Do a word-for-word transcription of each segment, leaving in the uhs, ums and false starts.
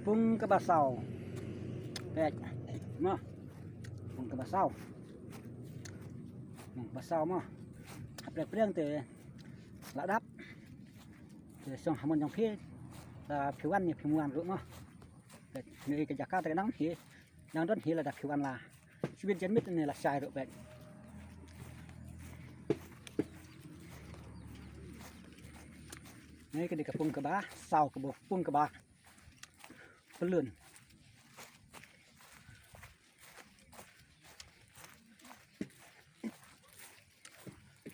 Pung kaba saw. Peit. Mo. Pung kaba saw. Pung kaba saw mo. Hapdeng pdeng te la dap. Te song ha mon jong phi. La phi wan ne phim wan ruh mo. Peit. Ni ka jaka te ka dang hi. Dang don hi lada phi wan la. Shibit janmiet ne la shai ruh peit. Ni ka dei ka pung kaba saw, ka pung kaba pyllun.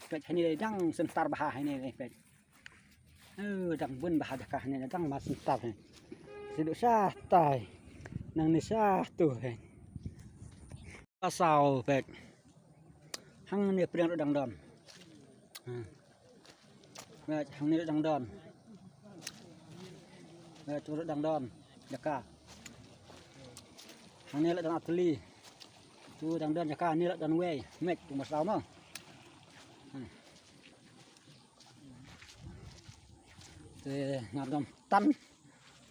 Peit, hangne dang syntar bha hangne, peit. Eh, dang bun bha jaka hangne, dang ma syntar hangne. Shu dei shatai. Nangne shatu hangne. Kaba saw, peit. Hangne pdeng ruh dang don. Ha. Peit, hangne ruh dang don. Peit, tu ruh dang don jaka. Hangne la don artylli. Tu dang don jaka, hangne la don wei. Peit, pung ba saw mo. Ha. Te nga dom tan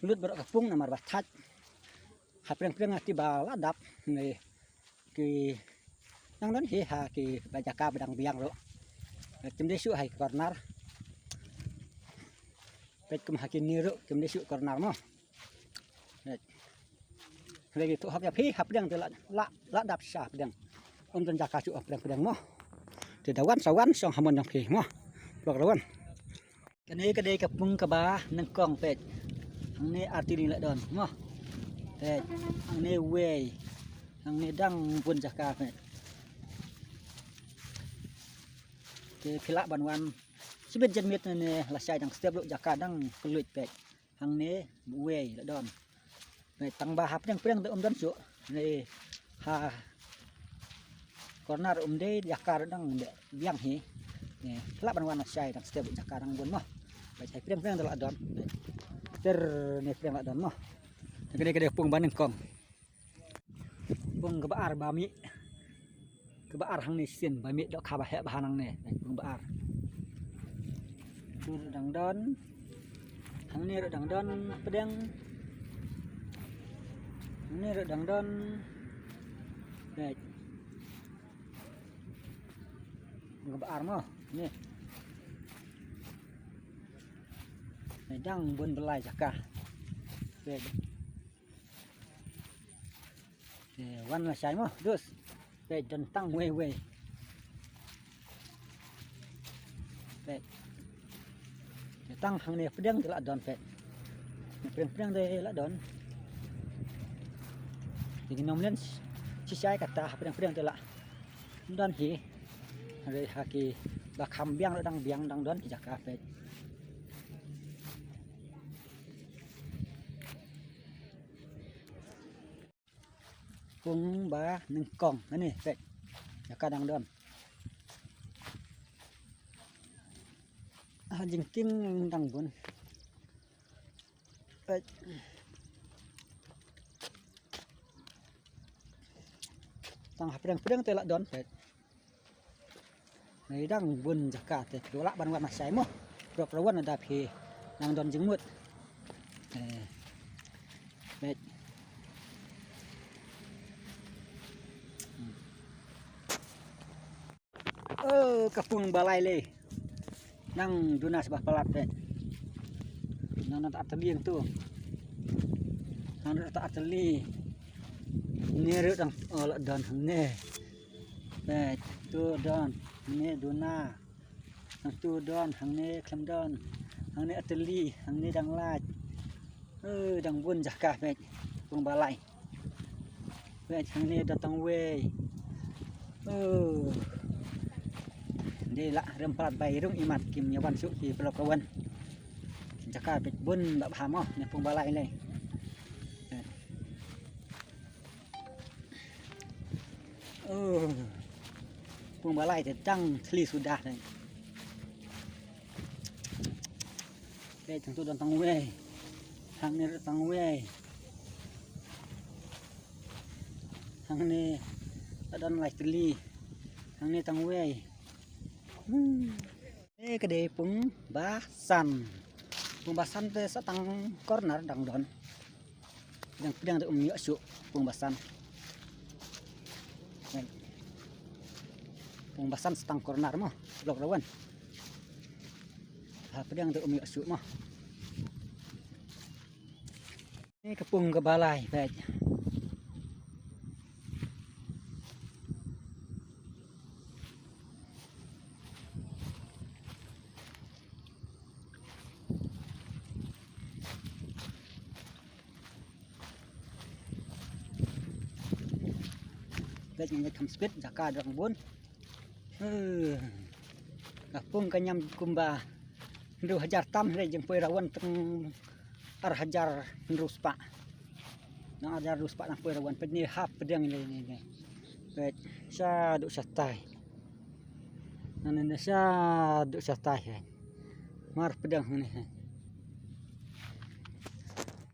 lut baroh ka pung namar ba thait. Hapdeng pdeng ki ba la dap ne ki nang don hi ha ki ba jaka ba dang biang ruh. Kim dei shuh ha ki corner. Peit kum ha kine ruh kim dei shuh corner mo. Peit. Lagi tu hap ïa phi hapdeng te la la la dap sha hapdeng. Um don jaka shuh hapdeng pdeng mo. Te da wan sa wan song ha mon jong phi mo. Prok da wan. Kane ka dei ka pung kaba nyngkong peit. Hangne artylli la don mo. Peit. Hangne wei. Hangne dang bun jaka peit. Te phi lah ban wan. Shibit janmiet ne la shai dang step ruh jaka dang kylluid peit. Hangne wei la don. Peit tang ba hapdeng pdeng te um don shuh. Ne ha corner um dei jaka dang biang hi. Ne lah ban wan shai dang step jaka dang bun mo. Peit shai pdeng pdeng te la don. Ter ne pdeng la don mo. Kane ka dei pung ba nyngkong. Pung kaba ar ba mih. Kaba ar hangne shisien ba mih dohkha ba heh bha nangne. Pung ba ar. Tu ruh dang don. Hangne ruh dang don pdeng. Hangne ruh dang don. Peit. Pung kaba ar mo. Ni. Ni dang bun ba lai jaka. Peit. Te wan la shai mo, dus. Peit don tang wei wei. Peit. Te tang hangne pdeng te la don peit. Pdeng pdeng te la don. Te ki nonglen shi shai kata pdeng pdeng te la don hi. Hynrei ha ki ba kham biang la dang biang dang don ki jaka peit. Pung ba nyngkong. Ani peit. Jaka dang don. Ah, jingkieng dang bun. Peit. Tang hapdeng pdeng te la don peit. Ngi dang bun jaka te, phi lah ban wan shai mo. Prok prok wan da phi nang don jingmut. Eh. Peit. Hmm. Oh, ka pung ba lai lei. Nang duna sbah palat peit. Nang nang artylli tu. Nang nang artylli. Ni ruh dang, oh, la don hangne. Peit, tu don, hangne duna. Hangtu don, hangne khlem don. Hangne artylli, hangne dang lait. Eh, dang bun jaka peit. Pung ba lai. Peit hangne da tang wei. Eh. Dei lah rem palat bai rung imat kim ïa wan suk ki paralok ka wan. Jaka peit bun ba bha mo ne pung ba lai lei. Oh. Pung ba lai te dang thli suda ne. Te tang tu don tang wei. Hangne tang wei. Hangne don lai thli. Hangne tang wei. Hmm. Eh, ka dei pung ba san. Pung ba san te sa tang corner dang don. Pdiang pdiang da um ïoh shuh pung basan. Pung basan Stang Corner mo, Lok Rawan. Ha pdiang da um ïoh shuh mo. Ni ka pung kaba lai peit. Peit ngi kham spit jaka dang bun. Ka pung ka ñiam kumba hynriew hajar tam hynrei jingpoi rawan tang ar hajar hynriew spah. Nang ar hajar hynriew spah nang poi rawan peit ni hap pdiang ni ni ni. Peit sha duk sha tai. Nang ni sha duk sha tai. Mar pdiang ni.